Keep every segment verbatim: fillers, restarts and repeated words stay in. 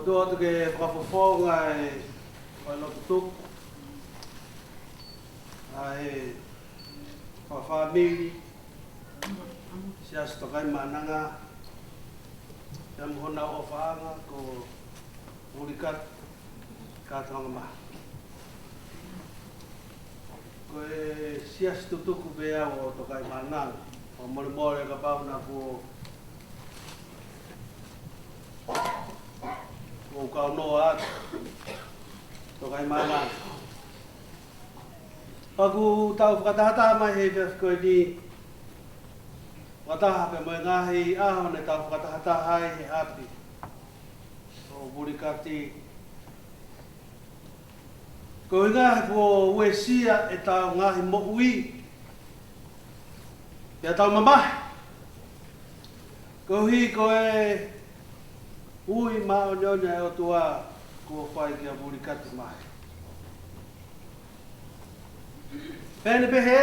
Tuʻu atu ke fakafofonga e fai lotu tuku ʻa e fakafāmili Siasi Tokaimaʻananga, pea mo honau ʻofaʻanga ko Vulikati Kātoanga Mahe. Ko e siasi tutuku pē au ʻo Tokaimaʻananga. ʻOku molemole kapau naʻa kuo ʻoku ou kaunoa atu Tokaimaʻananga. Pea ʻoku tau fakatahataha mai he efiafi ko eni, fakataha pē mo e ngaahi ʻaho ne tau fakatahataha ai he ʻapi ʻo Vulikati. Ko e ngaahi kuo uesia ʻetau ngaahi moʻui, pea tau mamahi. Koeʻuhi ko e ui māʻoniʻoni ʻa e ʻOtua kuo fai kia Vulikati Mahe. Pea ne pehē,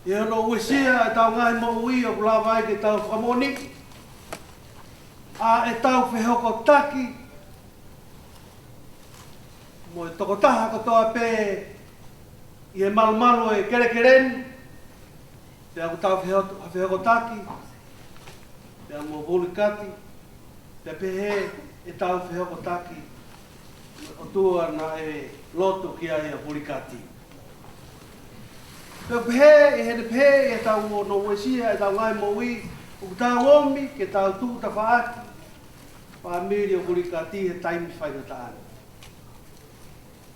ʻi hono uesia ʻetau ngaahi moʻui ʻoku lava ai ke tau fakamoʻoniʻi ʻa ʻetau fehokotaki mo e tokotaha kotoa pē ʻi he malumalu ʻo e kelekele ni, pea ʻoku tau feho-, fehokotaki pea mo Vulikati, pea pehē ʻetau fehokotaki mo e ʻOtua naʻe lotu ki ai ʻa Vulikati. Pea pehē, ʻi heʻene pehē ʻi heʻetau ō ʻo uesia ʻetau ngaahi moʻui, ʻoku tau omi ke tau tuʻu tafaʻaki fāmili ʻo Vulikati he taimi faingataʻa ni.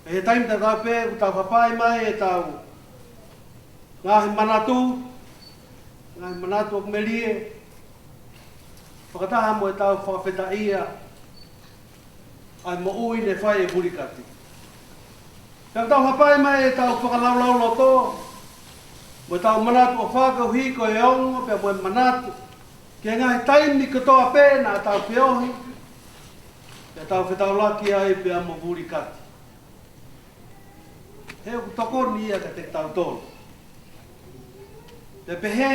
Pea he taimi tatau pē ʻoku tau hapai mai ʻetau ngaahi manatu, ngaahi manatu ʻoku melie, fakataha mo ʻetau fakafetaʻia ʻa e moʻui ne fai ʻe Vulikati. Pea ʻoku tau hapai mai ʻetau fakalaulauloto, mo ʻetau manatu ʻofa koeʻuhi ko e ongo pea mo e manatu ki he ngaahi taimi kotoa pē naʻa tau feohi, pea tau fetaulaki ai pea mo Vulikati. He ʻoku tokoni ia kiate kitautolu. Pea pehē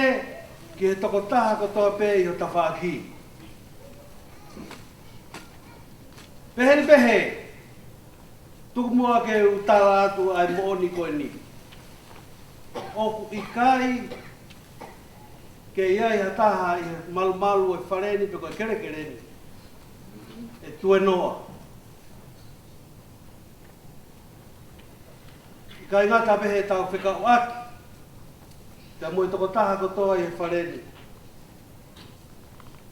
ki he tokotaha kotoa pē ʻi ho tafaʻaki. Pehē ni pehē, tuku muʻa ke u tala atu ʻa e moʻoni ko eni. ʻOku ʻikai ke ʻi ai ha taha ʻi he malumalu ʻo e fale ni pe ko e kelekele ni ʻe tuēnoa. ʻIkai ngata pē heʻetau fekauʻaki pea mo e tokotaha kotoa ʻi he fale ni,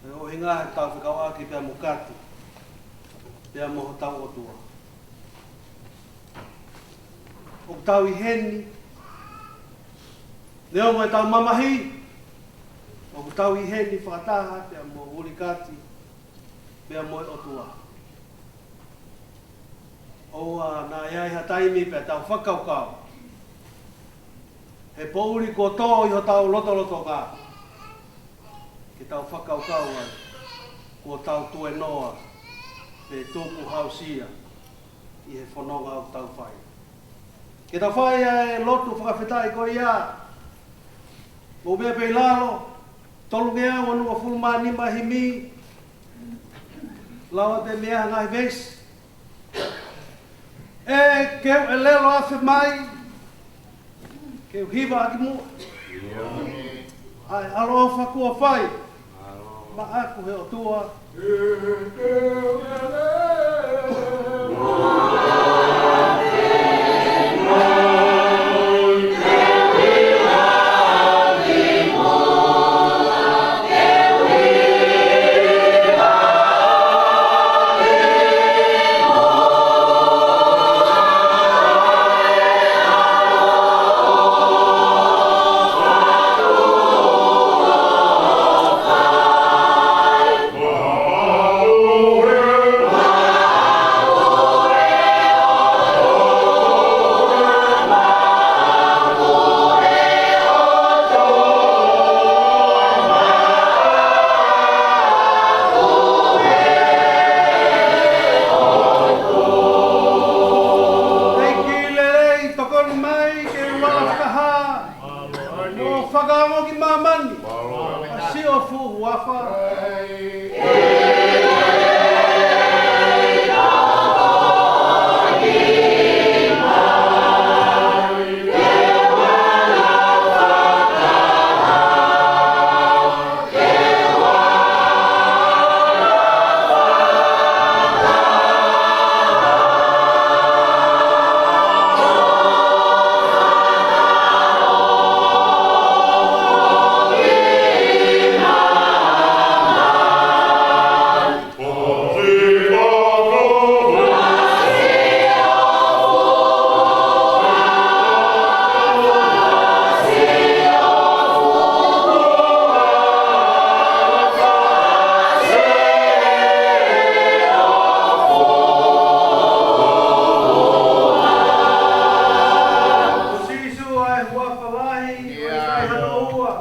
ʻe ʻuhinga heʻetau fekauʻaki pea mo Kati, pea mo hotau ʻOtua. ʻOku tau ʻi heni, neongo ʻetau mamahi, ʻoku tau ʻi heni fakataha pea mo Vulikati, pea mo e ʻOtua. ʻOua naʻa ʻi ai ha taimi pea tau fakakaukau he poʻuli kuo tō ʻi hotau lotolotonga, ke tau fakakaukau ai kuo tau tuēnoa pe tukuhausia ʻi he fononga ʻoku tau fai. Ke tau fai ʻa e lotu fakafetaʻi ko ia. Mou meʻa pē ʻi lalo, tolungeau onongofulu mā nima himi, lau atu e meʻa ngaahi veesi. ʻE ke u ʻelelo afe mai, ke u hiva ʻaki muʻa ʻa e ʻaloʻofa kuo fai maʻaku he ʻOtua. Tokoni mai ke u ala fakahā ʻo fakaongo ki māmani ʻa siʻo fuʻu huafa. Lahi, ʻoku ʻikai hano ua.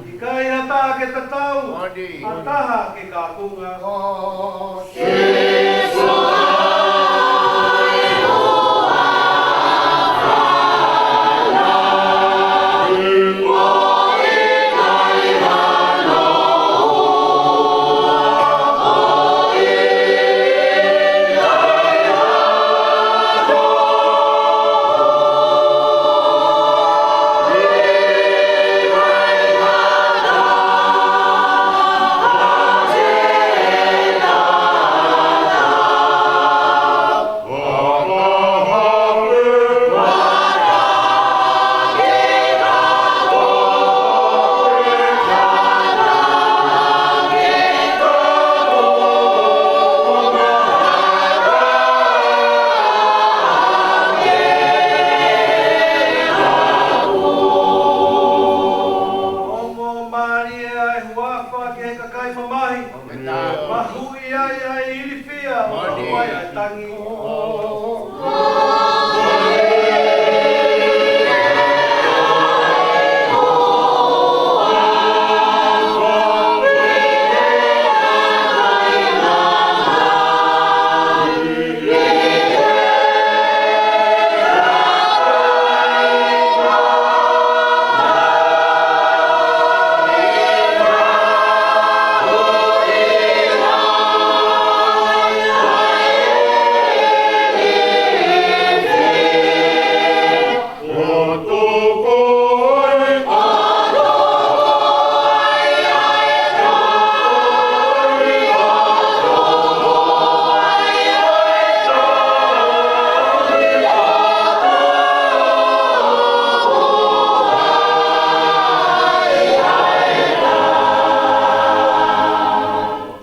ʻIkai ha taha ke tatau, ha taha ke kaunga. Ongo mālie ʻa e huafa ki he kakai mamahi. Mahuʻi ai ʻa e ilifia, ʻo mahuʻi ai ʻa e tangi.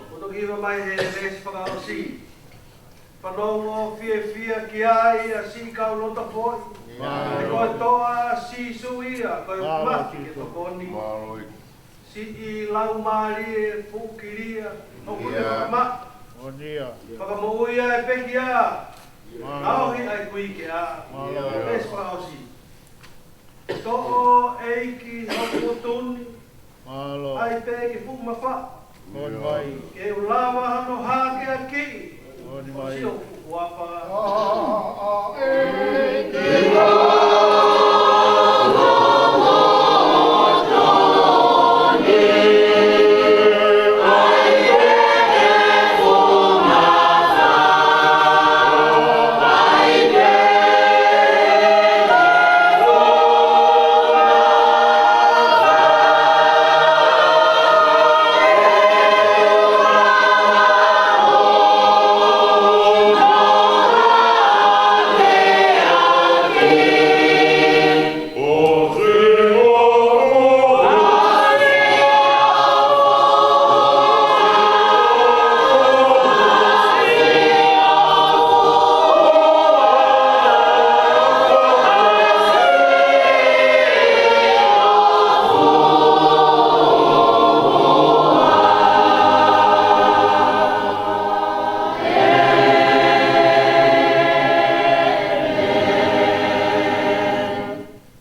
Kuo toki hiva mai he veesi fakaʻosi. Fanongo fiefia ki ai ʻa siʻi kau loto foʻi. He ko e toʻa ʻa Sīsū ia, ko e mamahi ke tokoni. Mālō. Siʻi laumālie fuʻu kilia, ʻoku ne fakamaʻa. Fakamoʻui ʻa e pekia, ngaohi ʻa e kui keʻa. Veesi fakaʻosi. Toʻo ʻEiki hoku tuʻutuʻuni, ʻai pē ke fuʻu mafaʻa. Ke u lava hano hakeakiʻi ʻo sio huafa.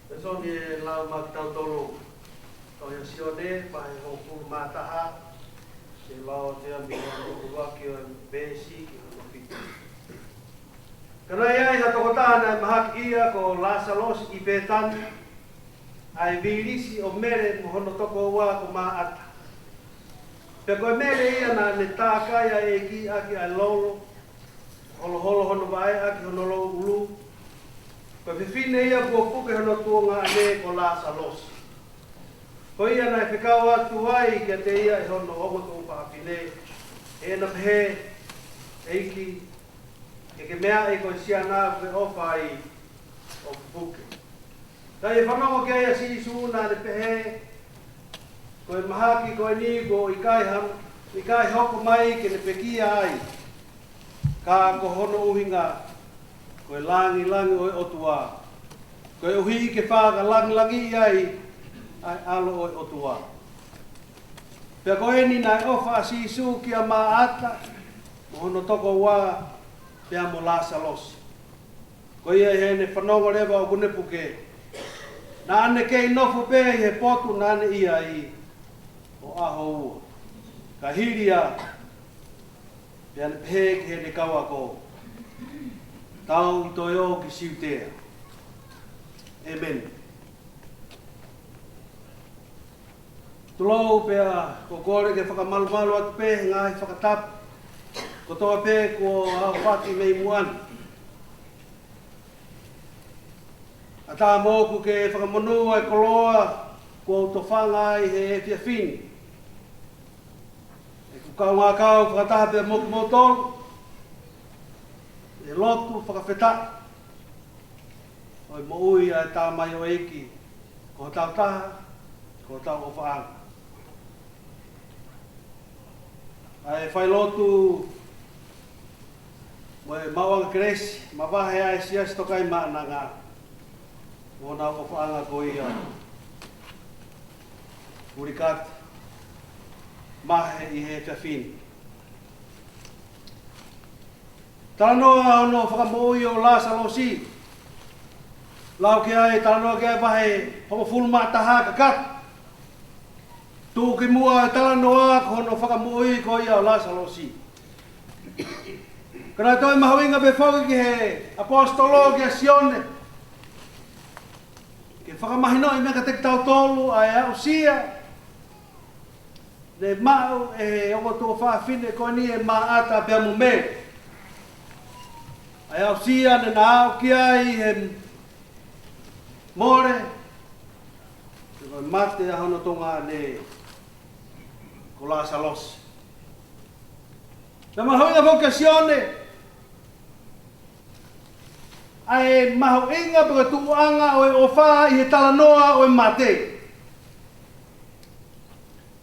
Pea ʻoku ou lau maʻa kitautolu, tohi ʻa Sione, vahe hongofulu mā taha, ke lau atu ia mei he ʻuluaki ʻo e veesi ki hono fitu. Ka naʻe ʻi ai ha tokotaha naʻe mahaki ia ko Lāsalosi ʻi Pētani, ʻa e vilisi ʻo Mele mo hono tokoua ko Māʻata. Pea ko e Mele ia naʻa ne tākai ʻa e ʻEiki ʻaki ʻa e lolo, holoholo hono vaʻe ʻaki hono louʻulu. Ko e fefine ia kuo puke hono tuongaʻane ko Lāsalosi. Ko ia naʻe fekau atu ai kiate ia ʻe hono ongo tuofāfine, ʻi heʻena pehē, ʻEiki, ke ke meaʻi ko e siana ʻoku ke ʻofa ai ʻoku puke. Ka ʻi he fanongo ki ai ʻa Sīsū naʻa ne pehē, ko e mahaki ko eni kuo ʻikai ha-, ʻikai hoko mai ke ne pekia ai, ka ko hono ʻuhinga, ko e langilangi ʻo e ʻOtua, koeʻuhi ke fakalangilangiʻi ai ʻa e ʻAlo ʻo e ʻOtua. Pea ko eni naʻe ʻofa ʻa Sīsū kia Māʻata, mo hono tokoua, pea mo Lāsalosi. Ko ia ʻi heʻene fanongo leva ʻoku ne puke, Naʻa ne kei nofo pē ʻi he potu naʻa ne ʻi ai ʻo ʻaho ua. Ka hili ia, pea ne pehē ki heʻene kau ako, Tau ʻi toe ō ki Siutea. ʻĒmeni. Tulou pea ʻoku ou kole ke fakamalumalu atu pē he ngaahi fakatapu kotoa pē kuo aofaki mei muʻa ni. ʻAtā moʻoku ke fakamonū ʻa e koloa kuo u tofanga ai he efiafi ni. ʻEku kaungā kau fakataha pea mo kimoutolu ʻi he lotu fakafetaʻi ʻo e moʻui ʻa e tamaioʻeiki, ko hotau taha, ko hotau ʻofaʻanga. ʻA e failotu mo e maʻuʻanga kelesi mavahe ʻa e Siasi Tokaimaʻananga, mo honau ʻofaʻanga ko ia Ulikati Mahe ʻi he efiafi ni. Talanoa hono fakamoʻui ʻo Lāsalosi. Lau ki ai, talanoa ki ai vahe hongofulu mā taha kakato. Tuʻukimuʻa e talanoa ko hono fakamoʻui ko ia ʻo Lāsalosi. Ka naʻe toe mahuʻinga pē foki ki he ʻaposetolo kia Sione ke fakamahinoʻi mai kiate kitautolu ʻa e aʻusia ne maʻu ʻe he ongo tuofāfine ko eni ʻe Maʻata pea mo Mele. ʻA e aʻusia naʻa na aʻu ki ai he mole, ko e mate ʻa hono tuongaʻane ko Lāsalosi. Naʻe mahuʻinga foki kia Sione ʻa e mahuʻinga pe ko e tuʻuʻanga ʻo e ʻofa ʻi he talanoa ʻo e mate.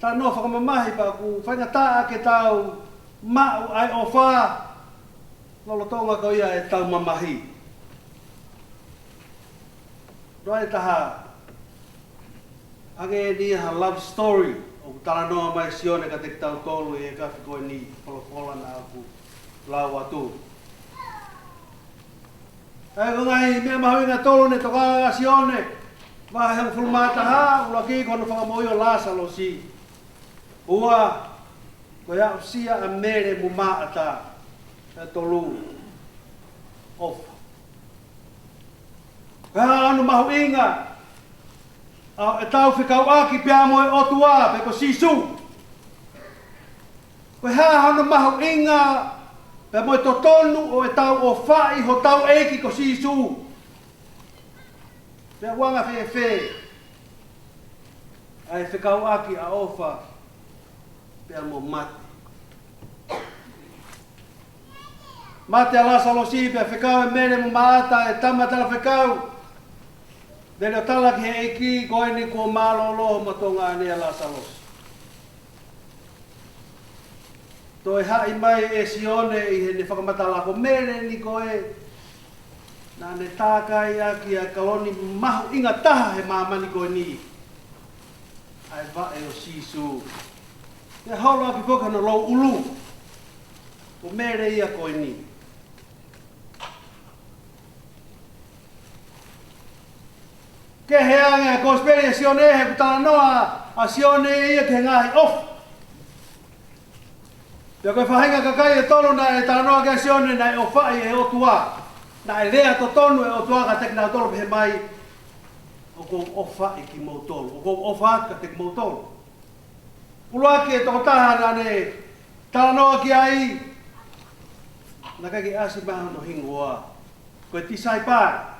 Talanoa fakamamahi pea ʻoku faingataʻa ke tau maʻu ʻa e ʻofa lolotonga ko ia ʻetau mamahi. Naʻe taha ange ni ha love story ʻoku talanoa mai Sione kiate kitautolu ʻi he efiafi ko eni, folofola naʻa ku lau atu. ʻA e ngaahi meʻa mahuʻinga tolu ne tokanga ai Sione, vahe hongofulu mā taha, ʻuluaki ko hono fakamoʻui ʻo Lāsalosi. Ua, ko e aʻusia ʻa Mele mo Maʻata. Pea tolu, ʻofa. Ko e hā hono mahuʻinga ʻa ʻetau fekauʻaki pea mo e ʻOtua pe ko Sīsū? Ko e hā hono mahuʻinga pea mo e totonu ʻo ʻetau ʻofaʻi hotau ʻEiki ko Sīsū? Pea ʻoku anga fēfē ʻa e fekauʻaki ʻa ʻofa pea mo mate? Mate ʻa Lāsalosi pea fekau ʻe Mele mo Maʻata e tama talafekau. Mele ʻo tala ki he ʻEiki, ko eni kuo mālōlō homo tuongaʻane ʻa Lāsalosi. Toe haʻi mai ʻe Sione ʻi heʻene fakamatala ko Mele ni ko ē naʻa ne tākai ʻaki ʻa e kaloni mahuʻinga taha he māmani ko eni, ʻa e vaʻe ʻo Sīsū. Pea holo ʻaki foki hono louʻulu. Ko Mele ia ko eni. Kehe ange ʻa e kosipeli ʻa Sione he ʻoku talanoa ʻa Sione ia ki he ngaahi ʻofa. Pea ko e faʻahinga kakai ʻe tolu naʻe talanoa ki ai ʻa Sione naʻe ʻofaʻi ʻe he ʻOtua. Naʻe lea totonu ʻa e ʻOtua kiate kinautolu pehē mai, ʻOku ou ʻofaʻi kimoutolu. ʻOku ou ʻofa atu kiate kimoutolu. ʻUluaki e tokotaha naʻa ne talanoa ki ai, naʻe ʻikai ke ʻasi mai hono hingoa. Ko e tisaipale.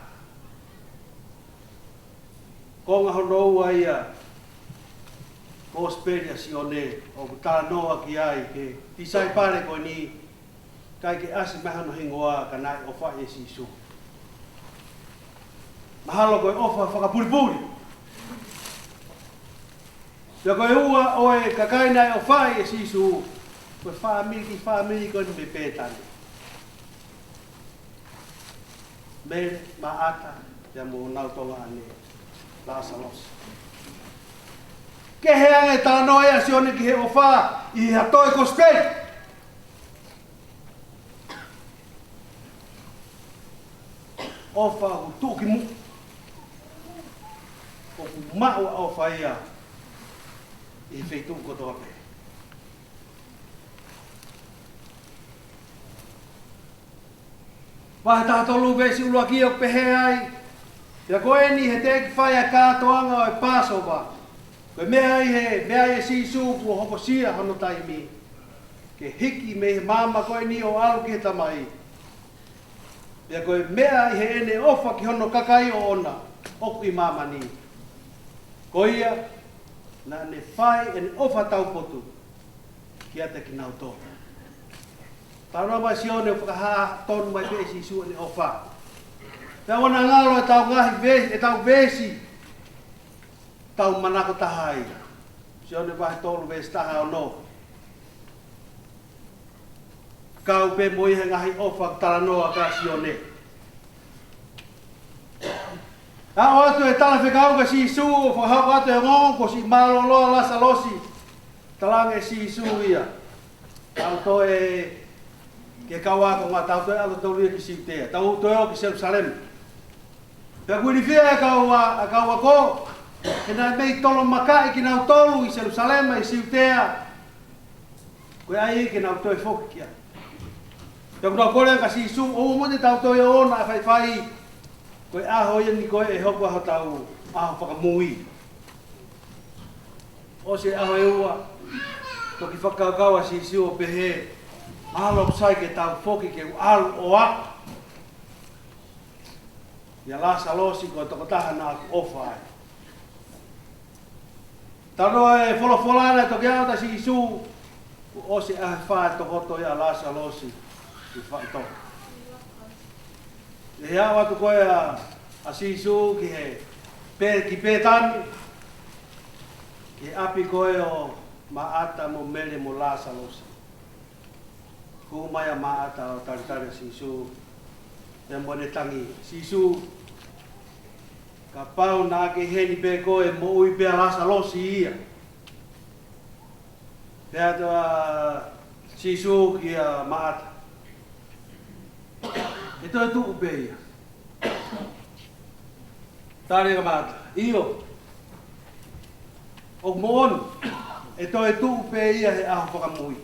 Konga hono ua ia ʻo e kosipeli ʻa Sione ʻoku talanoa ki ai ki he tisaipale ko eni, ʻikai ke ʻasi mai hono hingoa ka naʻe ʻofaʻi ʻe Sīsū. Mahalo ko e ʻofa fakapulipuli. Pea ko e ua ʻo e kakai naʻe ʻofaʻi ʻe Sīsū, ko e fāmili, kiʻi fāmili ko eni mei Pētani. Mele, Maʻata, pea mo honau tuongaʻane Lāsalosi. Kehe ange e talanoa ia ʻa Sione ki he ʻofa ʻi ha toe kosipeli. ʻOfa ʻoku tuʻukimuʻa. ʻoku maʻu ʻa e ʻofa ia ʻi he feituʻu kotoa pē. Vahe taha tolu veesi ʻuluaki ʻoku pehē ai: Pea ko eni he teʻeki fai ʻa e kātoanga ʻo e Pāsova, ko e meʻa ʻi he, meʻa ʻi he Sīsū kuo hokosia hono taimi ke hiki mei he maama ko eni ʻo ʻalu ki he Tamai. Pea ko e meʻa ʻi heʻene ʻofa ki hono kakai ʻoʻona ʻoku ʻi māmani, ko ia naʻa ne fai ʻene ʻofa taupotu kiate kinautolu. Talanoa mai Sione ʻo fakahā tonu mai pē ʻe Sīsū ʻene ʻofa. Pea ʻoua naʻa ngalo ʻetau ngaahi ve-, ʻetau veesi tau manako taha ai. Sione vahe tolu veesi taha ono. Kau pē mo ia he ngaahi ʻofa talanoa ʻa Sione. Aʻu atu e talafekau ʻa Sīsū ʻo fakahoko atu e ongoongo kuo siʻi mālōlō ʻa Lāsalosi. Talaange ʻe Sīsū ia: Tau toe ki he kau ākonga, tau toe ʻalu tautolu ia ki Siutea. Tau toe ō ki Selusalema. Pea kuo ilifia e kau a-, ʻa e kau ako, he naʻe mei tolomakaʻi kinautolu ʻi Selusalema ʻe Siutea, ko e ʻai ke nau toe foki ki ai. Pea kuo nau kole ange kia Sīsū: ʻOua muʻa te tau toe ō ʻo na faifai, ko e ʻaho ia ni ko ē ʻe hoko ai hotau ʻaho fakamui. ʻOsi e ʻaho ʻe ua, toki fakakaukau ʻa Sīsū ʻo pehē: Mahalo ʻoku sai ke tau foki ke u ʻalu ʻo aʻu kia Lāsalosi, ko e tokotaha naʻa ku ʻofa ai. Talanoa e folofola naʻe toki aʻu atu ʻa Sīsū, kuo ʻosi e ʻaho ʻe fā ʻe tokoto ai ʻa Lāsalosi ʻi he faʻitoka. ʻI he aʻu atu ko ē ʻa, ʻa Sīsū ki he, pē-, ki Pētani, ki he ʻapi ko ē ʻo Maʻata mo Mele mo Lāsalosi. Hū mai ʻa Maʻata ʻo talitali ʻa Sīsū, pea mo ʻene tangi: Sīsū, kapau naʻa ke ʻi heni pē koe, moʻui pē ʻa Lāsalosi ia. Pea talaange ʻa Sīsū kia Maʻata: ʻE toe tuʻu pē ia. Tali ʻa Maʻata: ʻIo, ʻoku moʻoni, ʻe toe tuʻu pē ia he ʻaho fakamui.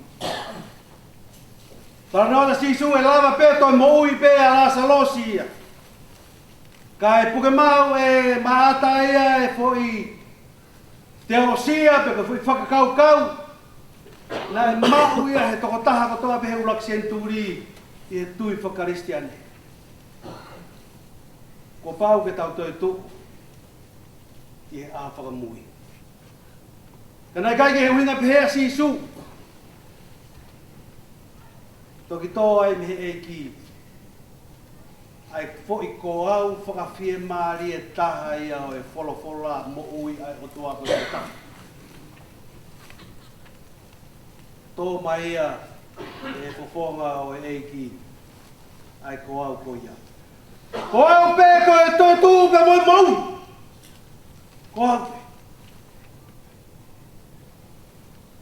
Talanoa atu ʻa Sīsū ʻe lava pē toe moʻui pē ʻa Lāsalosi ia. Kae puke maʻu ʻe Maʻata ia e foʻi teolosia pe ko e foʻi fakakaukau naʻe maʻu ia he tokotaha kotoa pē he ʻuluaki senituli ʻi he tui faka-Kalisitiane. Kuo pau ke tau toe tuʻu ʻi he ʻaho fakamui. Ka naʻe ʻikai ke ʻuhinga pehē ʻa Sīsū. Toki tō ai mei he ʻEiki ʻa e foʻi koau fakafiemālie taha ia ʻo e folofola moʻui ʻa e ʻOtua ko e taha. Tō mai ia ʻi he fofonga ʻo e ʻEiki ʻa e koau ko ia. Ko au pē ko e toetuʻu pea mo e moʻui. Ko au pē.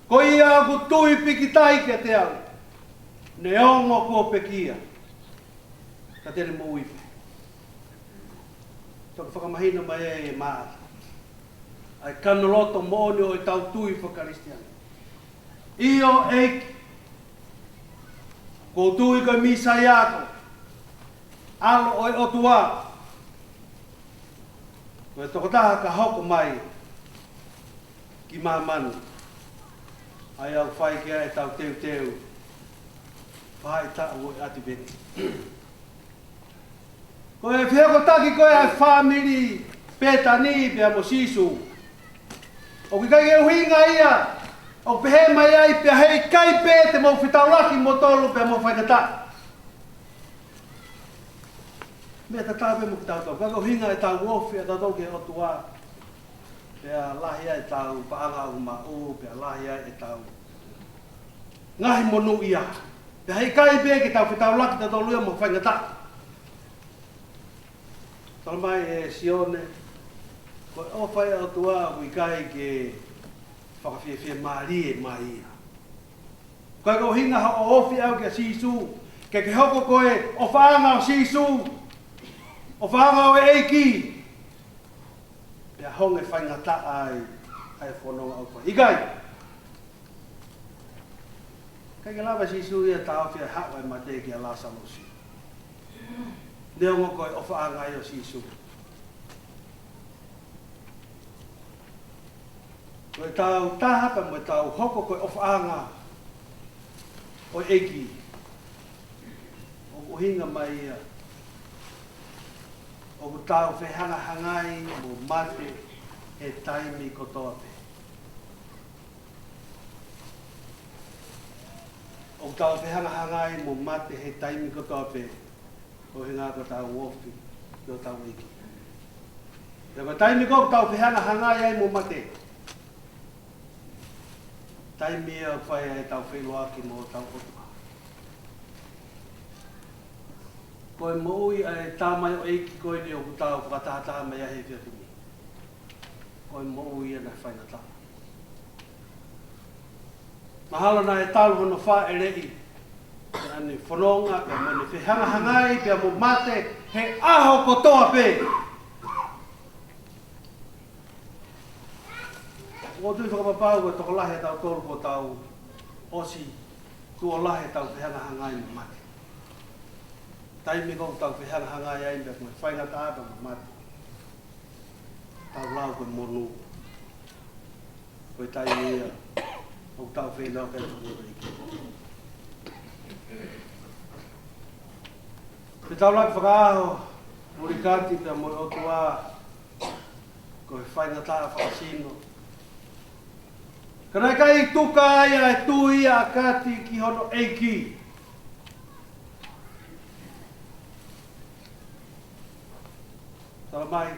Ko ia ʻoku tui pīkitai kiate au, neongo kuo pekia, ka te ne moʻui pē. Toki fakamahino mai ʻe Maʻata ʻa e kanoloto moʻoni ʻo ʻetau tui faka-Kalisitiane. ʻIo ʻEiki, ʻoku ou tui ko e Mīsaia koe, ʻAlo ʻo e ʻOtua, ko e tokotaha ka hoko mai ki māmani, ʻa ia ʻoku fai ki ai ʻetau teuteu faʻahitaʻu ʻo e ʻAtiveni. Ko e fehokotaki ko ē ʻa e fāmili Pētani pea mo Sīsū, ʻoku ʻikai ke ʻuhinga ia ʻoku pehē mai ai pea heʻikai pē te mou fetaulaki moutolu pea mo e faingataʻa. Meʻa tatau pē mo kitautolu. Ka ko e ʻuhinga ʻetau ofi ʻatautolu ki he ʻOtua, pea lahi ai ʻetau paʻanga ʻoku maʻu, pea lahi ai ʻetau ngaahi monūʻia, pea heʻikai pē ke tau fetaulaki tautolu ia mo e faingataʻa. Tala mai ʻe Sione, ko e ʻofa ia ʻa e ʻOtua ʻoku ʻikai ke fakafiefiemālie mai ia. Ko e ʻuhinga hoʻo ofi ʻau kia Sīsū, ke ke hoko ko e ʻofaʻanga ʻo Sīsū, ʻofaʻanga ʻo e ʻEiki. Pea honge faingataʻa ai ʻa e fononga ʻoku fai. ʻIkai. ʻIkai ke lava ʻe Sīsū ia ʻo taʻofi ʻa e haʻu ʻa e mate kia Lāsalosi. Neongo ko e ʻofaʻanga ia ʻo Sīsū. Ko ʻetau taha pea mo ʻetau hoko ko e ʻofaʻanga ʻo e ʻEiki, ʻoku ʻuhinga mai ia ʻoku tau fehangahangai mo mate he taimi kotoa pē. ʻOku tau fehangahangai mo mate he taimi kotoa pē, ʻuhinga ko ʻetau ofi ki hotau ʻEiki. Pea ko e taimi ko ē ʻoku tau fehangahangai ai mo mate, taimi ia ʻoku fai ai ʻetau feʻiloaki mo hotau ʻOtua. Ko e moʻui ʻa e tamaioʻeiki ko eni ʻoku tau fakatahataha mai ai he efiafi ni, ko e moʻui ia naʻe faingataʻa. Mahalo naʻe talu hono fāʻeleʻi, naʻa ne fononga pea mo ʻene fehangahangai pea mo mate he ʻaho kotoa pē. ʻOku ou tui fakapapau ko e tokolahi ʻo tautolu kuo tau ʻosi tuʻo lahi ʻetau fehangahangai mo mate. Taimi ko ē ʻoku tau fehangahangai ai pea mo e faingataʻa pea mo mate, tau lau ko e monū. Ko e taimi ia ʻoku tau feʻiloaki ai mo e ʻEiki. Pea tau laki fakaʻaho, Mulikati pea mo e ʻOtua, ko e faingataʻa fakasino. Ka naʻe ʻikai tuku ai ʻa e tui ʻa Kati ki hono ʻEiki. Tala mai,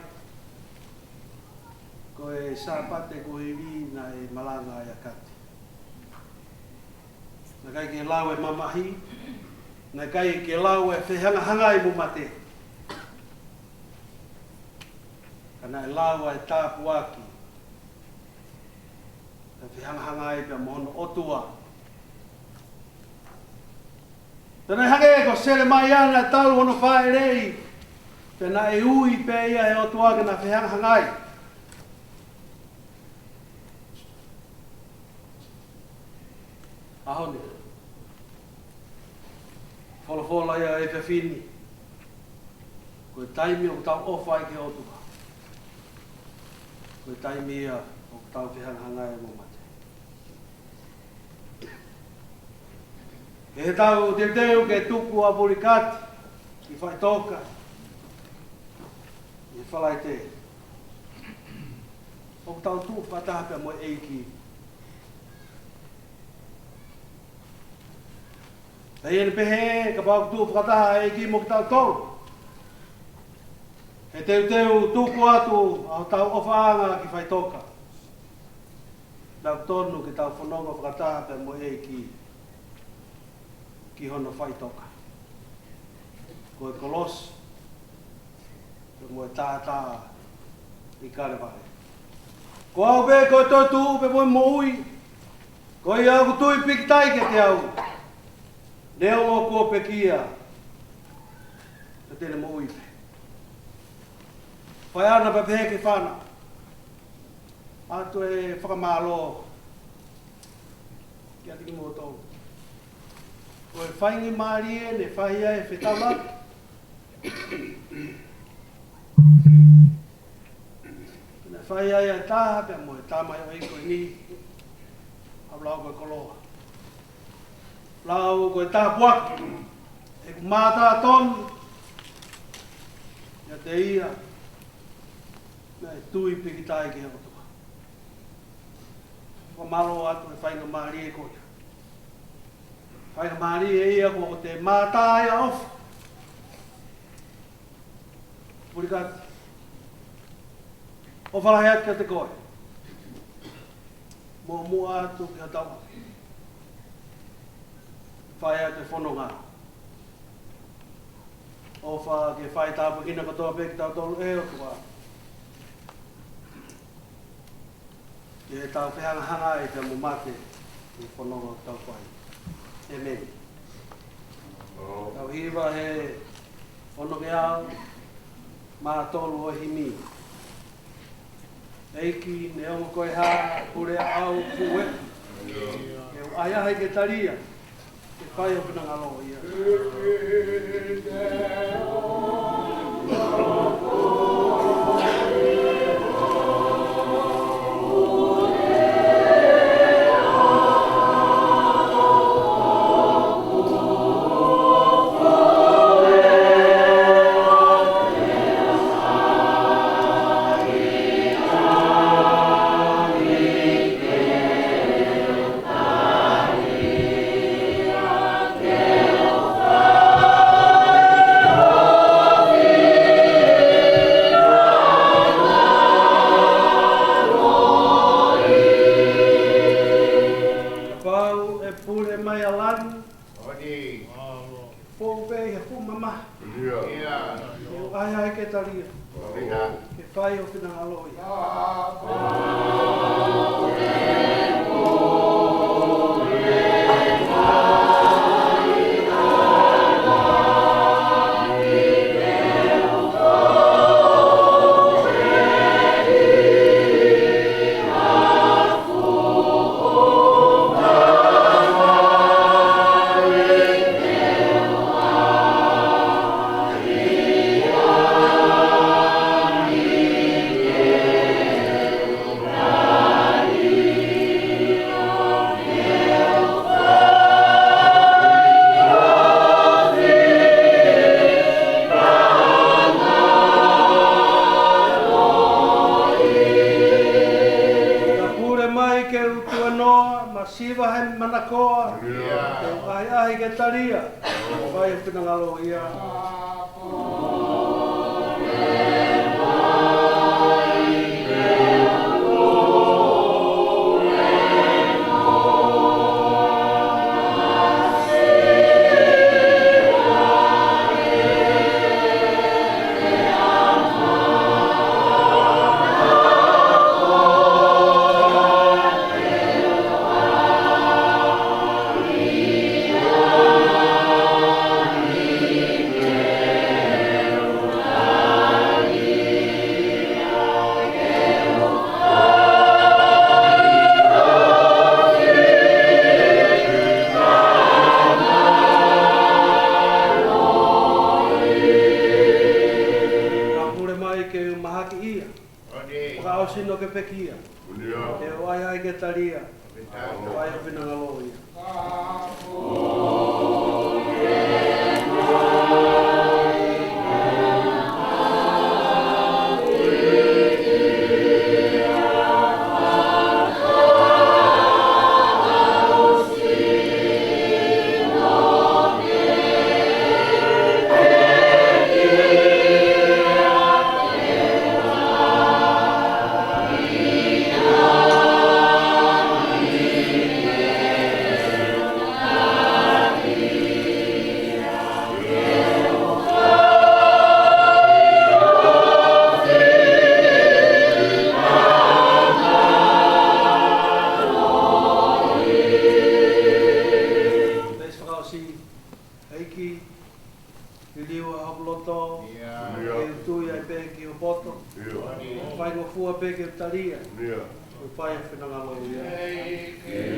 ko e Sāpate kuo hili naʻe malanga ai ʻa Kati. Naʻe ʻikai ke lau e mamahi, naʻe ʻikai ke lau e fehangahangai mo mate. Ka naʻe lau ʻa e tāpuaki, ʻa e fehangahangai pea mo hono ʻOtua. Pea naʻe hangē ko Selemaia naʻe talu hono fāʻeleʻi, pea naʻe ui pē ia ʻe he ʻOtua ke na fehangahangai. ʻAho ni, folofola ia ʻa e efiafi ni, ko e taimi ʻoku tau ʻofa ai ki he ʻOtua, ko e taimi ia ʻoku tau fehangahangai mo mate. He ʻetau teuteu ke tuku ʻa Mulikati ki faʻitoka ʻi he Falaite, ʻoku tau tuʻu fakataha pea mo e ʻEiki. Pea ʻi heʻene pehē, kapau ʻoku tuʻu fakataha e ʻEiki mo kitautolu, he teuteu tuku atu ʻa hotau ʻofaʻanga ki faʻitoka, ʻoku totonu ke tau fononga fakataha pea mo e ʻEiki ki hono faʻitoka. Ko e kolosi pea mo e taʻataʻa ʻi Kalevale. Ko au pē ko e toetuʻu pea mo e moʻui, ko ia ʻoku tui pikitai kiate au, neongo kuo pekia, ka te ne moʻui pē. Fai ʻana pea pehē ki he fānau, ʻoatu e fakamālō kiate kimoutolu. Ko e faingamālie ne fai ai e fetaulaki, ne fai ai ʻa e taha pea mo e tamaioʻeiki ko eni, ʻo lau ko e koloa, lau ko e tāpuaki, ʻeku mātā tonu kiate ia naʻe tui pikitai ki he ʻOtua. Fakamālō atu e faingamālie ko ia. Faingamālie ia kuo te mātā ai ʻa ʻofa. Mulikati, ʻofa lahi atu kiate koe. Muʻomuʻa atu ki hotau ʻapi, fai atu e fononga. ʻOfa ke fai tāpuekina kotoa pē kitautolu ʻe he ʻOtua, ke tau fehangahangai pea mo mate ʻi he fononga ʻoku tau fai. ʻĒmeni. Tau hiva he onongeau mā tolu ʻo e himi. ʻEiki, neongo ko e hā, pule ʻa au fueku. Ke u ʻahiʻahi ke talia, ke fai ho finangalo ia. Kapau ʻe pule mai ʻa langi, ʻo ni, pō pē ʻi he fuʻu mamahi. ʻIo. ʻIo. Ke u ʻahiʻahi ke talia. ʻIo. Ke fai ho finangalo ia. Ka pule mai ke u tuenoa, masiva he manakoa, ʻio, ke u ʻahiʻahi ke talia, ke fai ho finangalo ia. Ka pule mai ke u mahaki ia, fakaʻosi no ke pekia, ke u ʻahiʻahi ke talia, ke fai ho finangalo ia. Veesi fakaʻosi. ʻEiki, liliu ʻa hoku loto, ʻio, ke u tui ai pē ki ho poto, ʻio, faingofua pē ke u talia, ʻio, ke u fai ho finangalo ia.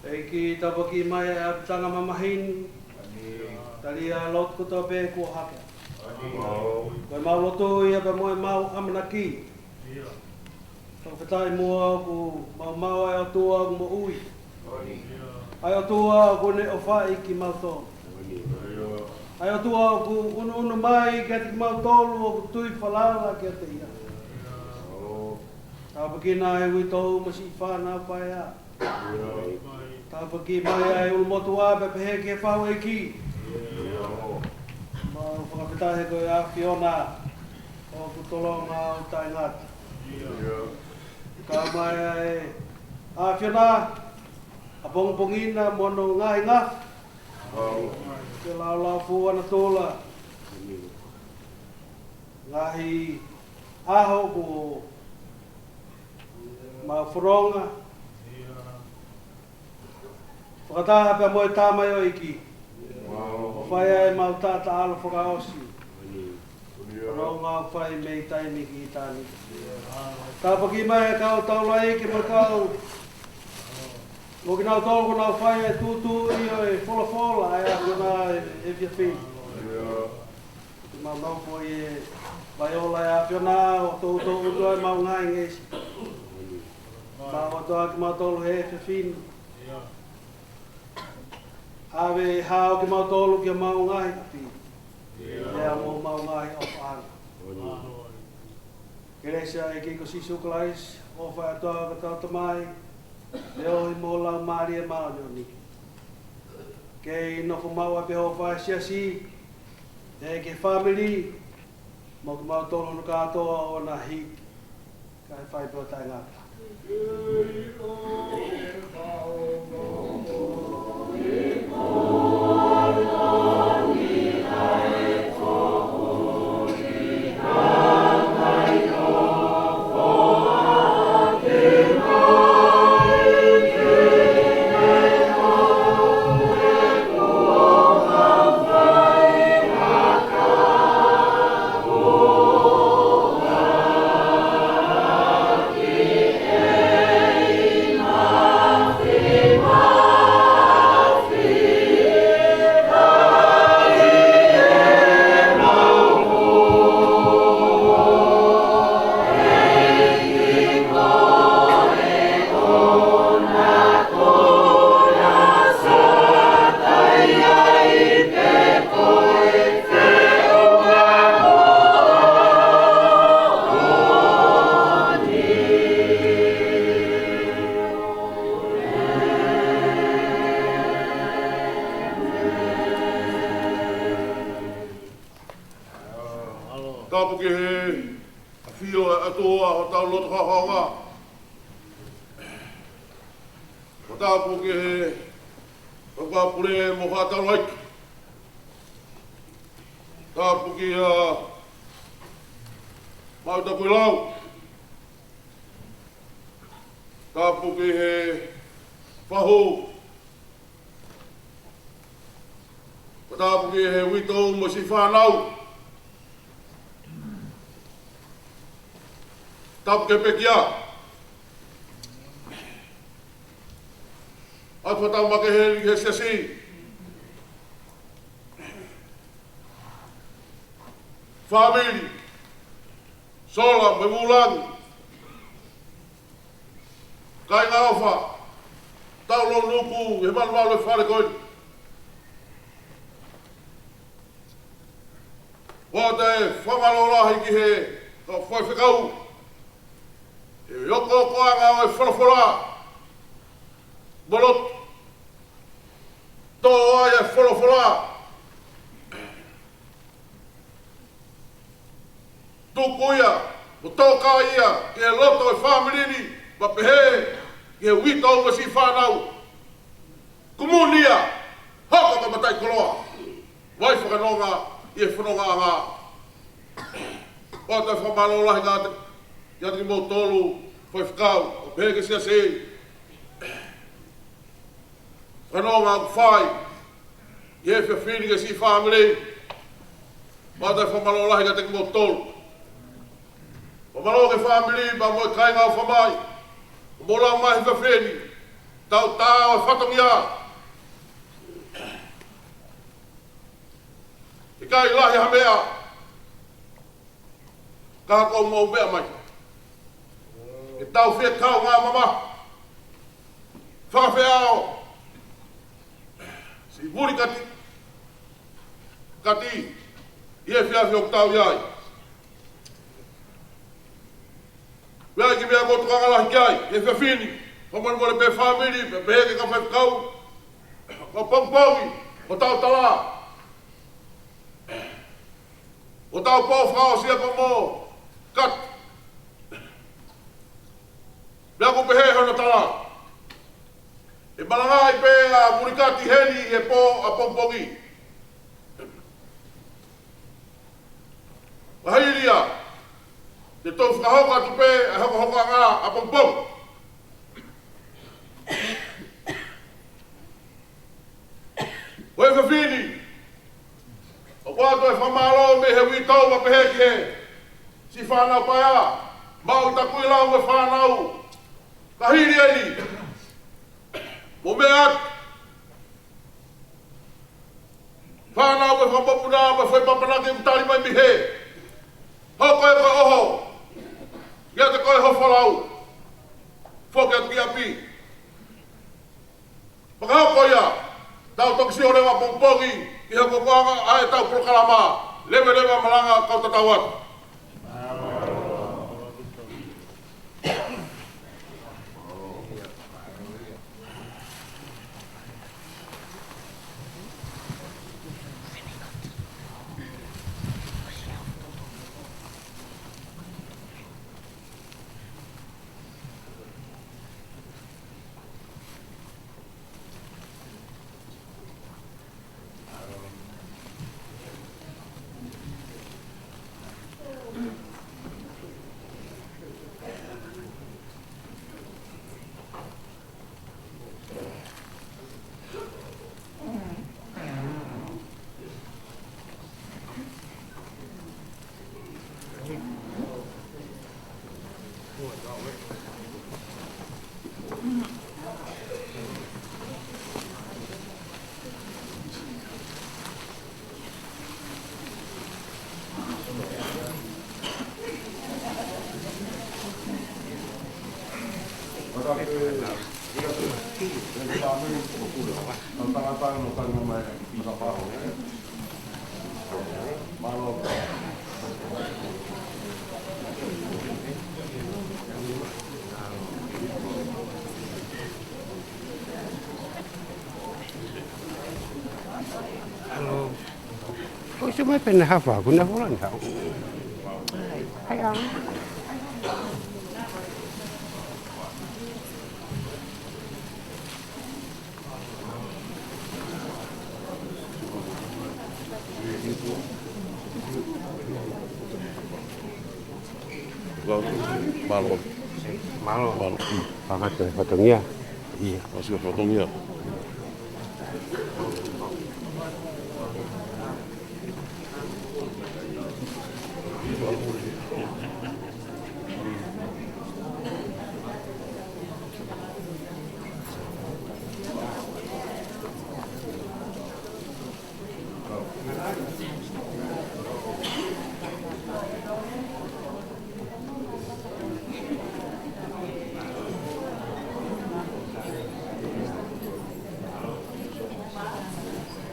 ʻEiki, tāpuakiʻi mai ʻa e ʻapitanga mamahi ni. Talia ʻa e lotu kotoa pē kuo hake. Ko ʻemau lotu ia pea mo ʻemau ʻamanaki. Fakafetaʻi muʻa ʻoku maumau ʻa e ʻOtua ʻoku moʻui. ʻA e ʻOtua ʻoku ne ʻofaʻi kimautolu. ʻA e ʻOtua ʻoku ʻunuʻunu mai kiate kimautolu ʻoku tui falala kiate ia. Tāpuekina ʻa e uitou mo e siʻi fānau paea. Tāpuekina ʻa e ʻulumotuʻa pea pehē ki he fau ʻeiki. Mau fakafetaʻi he ko e ʻAfiona ʻoku tolonga ʻo taʻengata. Ka mai ʻa e ʻAfiona, ʻapongipongi na mo hono ngaahi ngafa. Ke laulau fua na tola. Ngaahi ʻaho kuo mau fononga fakataha pea mo e tamaioʻeiki. ʻO fai ai ʻemau taʻataʻalo fakaʻosi. Fononga ʻoku fai mei taimi ki taimi. Tāpuekina mai ʻa e kau taulaʻeiki mo e kau, mo kinautolu ʻoku nau fai ʻa e tūtuuʻi ʻo e folofola ʻa e ʻAfiona he efiafi ni. Ke mau nofo ʻi he vai ola ʻa e ʻAfiona ʻo toutou ʻutu ai ʻemau ngaahi ngeʻesi. Mau ʻoatu kimautolu he efiafi ni. ʻAve ʻo hao kimautolu ki homau ngaahi ʻapi. Pea mo homau ngaahi ʻofaʻanga. Kelesi ʻa e ʻEiki ko Sīsū Kalaisi, ʻofa ʻa e ʻOtua ko e Tamai, feohi mo e Laumālie Māʻoniʻoni, ke nofo maʻu ai pē ʻi he ʻofa ʻa e siasi, ʻi he fāmili, mo kimautolu hono kātoa ʻo na hiki kae fai pē ʻo taʻengata. Tāpuekina ʻa e ʻAfio ʻa e ʻOtua ʻi hotau loto haohaoa. Ko e tāpuekina ʻa e Fakapule mo e Fakataulaʻeiki. Tāpuekina ʻa Maʻuta Kuilau. Tāpuekina ʻa e fahu. Ko e tāpuekina ʻa e uitou mo e siʻi fānau. Tāpuekina ʻa e pekia. ʻA e fānau makehe ʻi he siasi. Fāmili. Sola mo e Vulangi. Kāinga ʻofa, tau lōnuku he malumalu ʻo e fale ko eni. ʻOatu e fakamālō lahi ki he kau faifekau he okookoʻanga ʻo e folofola. Moloto. Tō ai e folofola. Tuku ia, mo tō ia ki he loto ʻo e fāmili ni, pea pehē ki he uitou mo e siʻi fānau. Kumuni ia, hoko ko e mataʻikoloa. Vai fakanonga ʻi he fonongaʻanga. ʻOatu e fakamālō lahi kiate, kiate kimoutolu, faifekau, ʻo pehē ki he siasi. Fakanonga ʻoku fai ʻi he efiafi ni ki he siʻi fāmili. ʻOatu e fakamālō lahi kiate kimoutolu. Fakamālō ki he fāmili, pea mo e kāinga ʻofa mai. Mou lau mai he efiafi ni. Tau tā ʻo e fatongia. ʻIkai lahi ha meʻa. Ka ko e mou meʻa mai. Ke tau fie kaungā mamahi. Fakafeʻao. Siʻi Vuli Kati, Kati, ʻi he efiafi ʻoku tau ʻi ai. Meʻa ki meʻa ko e tokanga lahi ki ai, he efiafi ni, fakamolemole pē fāmili, pea pehē ki he kau faifekau, ko e pongipongi, ko hotau tala. Ko hotau pō fakaʻosi ia ko mo Kati. Meʻa ʻoku pehē hono tala. ʻE malangaʻi pē ʻa Vuli Kati heni he pō ʻapongipongi. Ka hili ia, te tau fakahoko atu pē ʻa e hokohokoʻanga ʻapongipongi. Ko e efiafi ni, ʻoku ʻoatu e fakamālō mei he uitou mo pehē ki he siʻi fānau paea, maʻu ʻi taku ʻi lau mo e fānau. Ka hili eni, mo meʻa atu. Fānau mo e fakapapuna mo e foʻi papanaki ʻoku tali mai mei hē. Hoko ē ko e ʻoho. ʻIate koe ho folau. Foki atu ki ʻapi. Fakahoko ia, tau toki sio leva pongipongi, ʻi he hokohokoʻanga ʻa ʻetau polokalama, Leveleva Malanga, kau tatau atu. Hello. Ko se mai pē naʻe hafa, ko naʻe hola ni hau. Hai, au. Mālō. Mālō. Mālō. Pangata e fatongia. Ia. Masi e fatongia.